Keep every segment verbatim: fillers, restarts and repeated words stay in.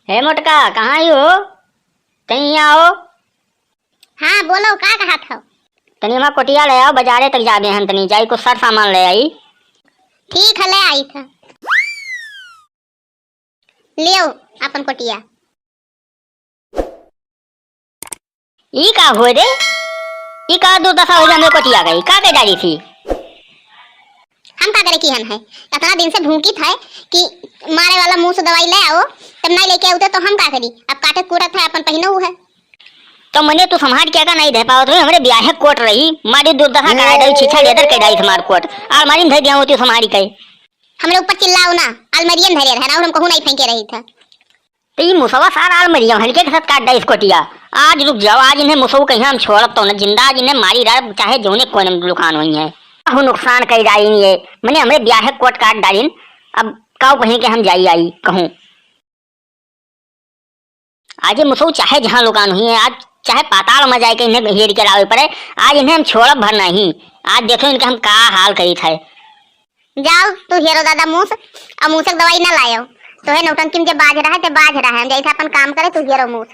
हे मोटका, कहाँ ही हो? तनी यहाँ आओ। हाँ, बोलो, का कहत हो? तनी हमार कोटिया ले आओ, बजारे तक जाबे हम, तनी जाई कुछ सर सामान ले आई। ठीक है, ले आई था। लियो अपन कोटिया। ई का होय रे? ई का दुर्दशा हो गया हमरे कोटिया का? ई का के डाली थी? हम का करे की हन है? इतना दिन से भूकित है कि मारे वाला मूस दवाई ले आओ, तब नहीं लेके आओ तो हम का करी? अब काटे कूटत है, अपन पहिनो है। तो मने तू संभाल के का नहीं दे पावत हो? हमरे ब्याहे कोट रही, मारी दुर्दशा करा डाली, छीछा लेदर के डाली हमार कोट। आलमारी में धर दिया होती संभाल के। हमरे ऊपर चिल्लाओ ना, आलमारियन धरे रहे ना, और हम कहूँ नहीं फेंके रही था। तो ई मुसवा सार आलमारिया हल्के के साथ काट डाइस कोटिया। आज रुक जाओ, आज इन्हें मुसवा कहीं हम छोड़ब तो न जिंदा, आज इन्हें मारी डालब, चाहे जौने कोने में लुकान हुई है। कहूँ नुकसान कई डालिन ये, मने हमरे ब्याहे कोट काट डालिन। अब काऊ कहीं के हम जाई आई कहूँ। आज ये मुसवा चाहे जहाँ लुकान हुई है, आज चाहे पाताल में जाए के इन्हें हेर के लावे पड़े, आज इन्हें हम छोड़ब भर नहीं। आज देखो इनका हम का हाल करी थे। जाओ तू हेरो दादा मूस, अब मूसक दवाई ना लायो। तोहे नौटंकी में जे बाज रहा है, ते बाज रहा है, हम जाई था अपन काम करे, तू हेरो मूस।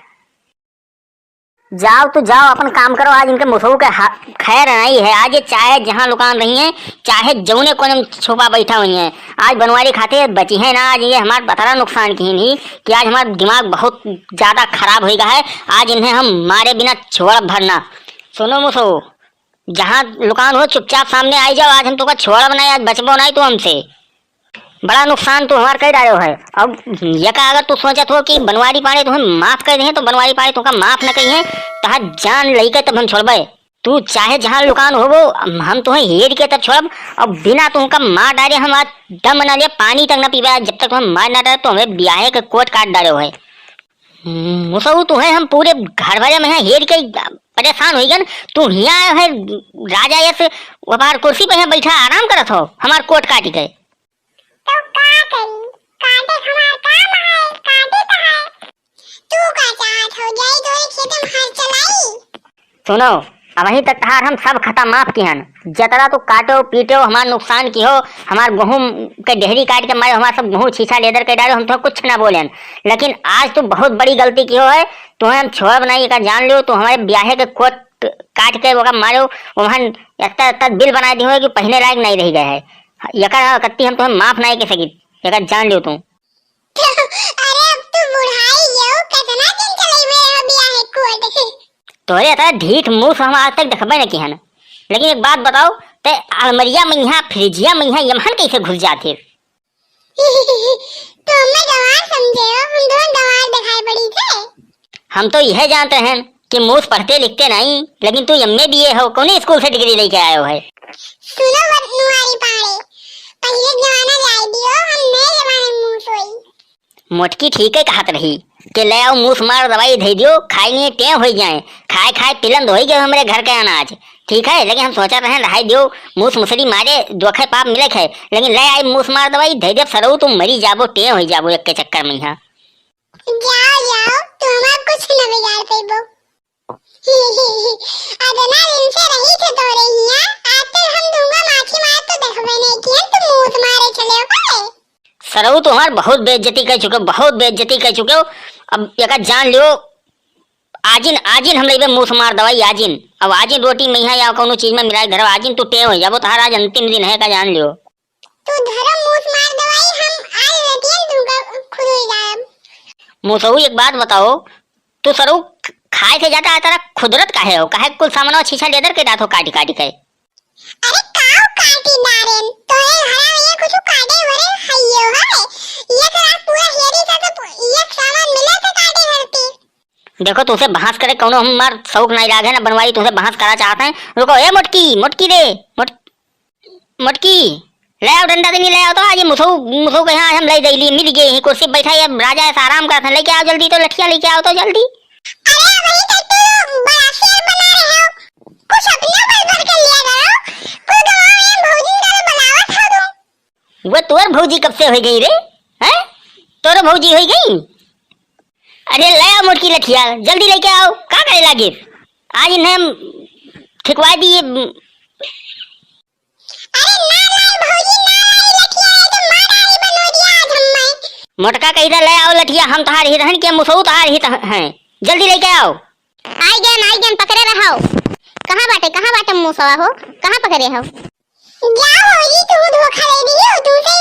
जाओ तू जाओ, अपन काम करो, आज इनके मुसहू के हा-, खैर नहीं है। आज ये चाहे जहाँ लुकान रही हैं, चाहे जौने कोने में छुपा बैठा हुई हैं, आज बनवारी खाते बची है ना। आज ये हमार बतरा नुकसान की नहीं कि आज हमार दिमाग बहुत ज्यादा खराब हो गया है। आज इन्हें हम मारे बिना छोड़ब भर ना। सुनो मुसहू, जहाँ लुकान हो, चुपचाप सामने आई जाओ। आज हम तुमका छोड़ब नहीं, आज बचबो नहीं तू हमसे। बड़ा नुकसान तू हमार कर डालो है। अब ये का, अगर तू सोचत हो कि बनवारी पाड़े तुम्हें माफ कर दे, तो बनवारी पाड़े तुमका माफ न करिए, तहार जान लइके तब हम छोड़बे। तू चाहे जहाँ लुकान होबो, हम तुम्हें हेर के तब छोड़ब। अब बिना तुमका मार डाले हम आज दम न ले, पानी तक न पीबे। आज जब तक तुम्हें मार ना डाले, तो हमें ब्याहे के कोट काट डालो है। हम्म, मुसहू, तुहे हम पूरे घर भरे में हेर के परेशान होइ गन। तू हियाँ आयो है, राजा यस, वो बाहर कुर्सी पे यहाँ बैठा आराम करत हो, हमार कोट काट के। तो का करी, काटे हमार काम है, काटे तो है। तू का चाहत हो, जाई तोरे खेत में हल चलाई? सुनो, अबहीं तक तहार हम सब खता माफ किहन। जतरा तू काटो, पीटो, हमार नुकसान किहो, हमार गेहूं के डेहरी काट के मारो, हमार सब गेहूं छीछा लेदर के डालो, हम तो कुछ ना बोलेन। लेकिन आज तू बहुत बड़ी गलती किहो है, तुम्हें हम छोड़ब नहीं, एका जान लियो। तू हमारे ब्याहे के कोट काट के ओका मारो, वहन इतना, इतना बिल बनाए दिहो है कि पहिने लायक नहीं रह गए है। एका कत्ती हम तुम्हें माफ नहीं कर सकी, एका जान लियो तू। अरे, अब तू बुढ़ाई गयो, कितना दिन चलेबे रहो बियाहे कोट? तोरे इतना ढीठ मुंह से हम आज तक देखबे न किहन। लेकिन एक बात बताओ, ते अलमरिया में यहाँ, फ्रिजिया में यहाँ, यमहन कैसे घुस जाते? तो हमें गंवार समझे हो, हम दोनों गंवार दिखाई पड़ी थे। हम तो यह जानते हैं कि मूस पढ़ते लिखते नहीं, लेकिन तू एमए बीए हो, कौन स्कूल से डिग्री लेके आयो है? सुनो बनवारी पाड़े, पहले जमाना जाए दियो, हम नए जमाने में मूस होई। मोटकी ठीके कहत रही कि ले आओ मूस मार दवाई धई दियो, खाए लिए टें होई जाए, खाए खाए पिलंद होई गए हमरे घर के अनाज। ठीक है, लेकिन हम सोचत रहे रहाई दियो, मूस मुसरी मारे दोखे पाप मिले है, लेकिन ले आई मूस मार दवाई धई देब सरऊ, तुम मरी जाबो, टें होई जाबो एक के चक्कर में यहाँ। जाओ, जाओ, तू हमार कुछ न बिगाड़ पइबो। अदना दिन से रही थे तोरे हिया, आज तक हम दूंगा माछी मार तो देखबे नहीं किया, तू मूस मारे चले हो काहे? सरऊ, तू हमार बहुत बेइज्जती कर चुके हो, बहुत बेइज्जती कर चुके हो। अब एका जान लियो, आजिन, आजिन हम लेबे मूस मार दवाई, आजिन। अब आजिन रोटी में यहाँ या कौनो चीज में मिलाए धरब, आजिन तू टें हो जाबो, तहार आज अंतिम दिन है, का जान लियो। तू धरो मूस मार दवाई, हम आज रतियन तुमका खुद हो जाएब। मुसहू, एक बात बताओ, तू सरऊ ख-, खाए के जाता है, तेरा खुदरत काहे हो? काहे कुल सामानवा छीछा लेदर के जात हो काटी काटी के? अरे काऊ काटी डारेन, तो ये घरा में ये कुछ काटे वरे हइयो है। ये तो रात पूरा हेरी से तो पू-, ये सामान मिले से काटे हरती। देखो, तुमसे बहस करे कौनो हमार शौक नहीं लागे ना बनवाई, तुमसे बहस करा चाहते हैं। रुको, ए मोटकी, मोटकी रे, मोट-, मोटकी, ले आओ डंडा देनी, ले आओ तो। आज ये मुसहू, मुसहू के यहाँ हम ले दे लिए, मिल गए हैं, कुर्सी पे बैठा है, अब राजा ऐसा आराम करत है, लेके आओ जल्दी, तो लठिया लेके आओ तो जल्दी। अरे वही तो तू बड़ा शेर बना रहे हो, कुछ अपने ऊपर भर के लिया करो, कोई गाँव में भौजी का बुलावा था तुम। वो तोर भौजी कब से हो गई रे? हैं? तोर भौजी हो गई? अरे ले आओ मोटकी लठिया, जल्दी लेके आओ, का करे लागे? आज इन्हें हम ठिकवा दिए। अरे ना लाई भौजी, ना लाई लठिया, ये तो मार डाली बनोरिया आज हम्मे। मोटका कहिदा, "ले आओ लठिया, हम तहार हित हन कि हम मुसऊ तहार हित ह-, हैं? जल्दी लेके आओ।" आई गयन, आई गयन, पकड़े रहो। कहाँ बाटे, कहाँ बाटे मुसवा हो? कहाँ पकड़े हो? जा भौजी, तू धोखा दे दियो, तू से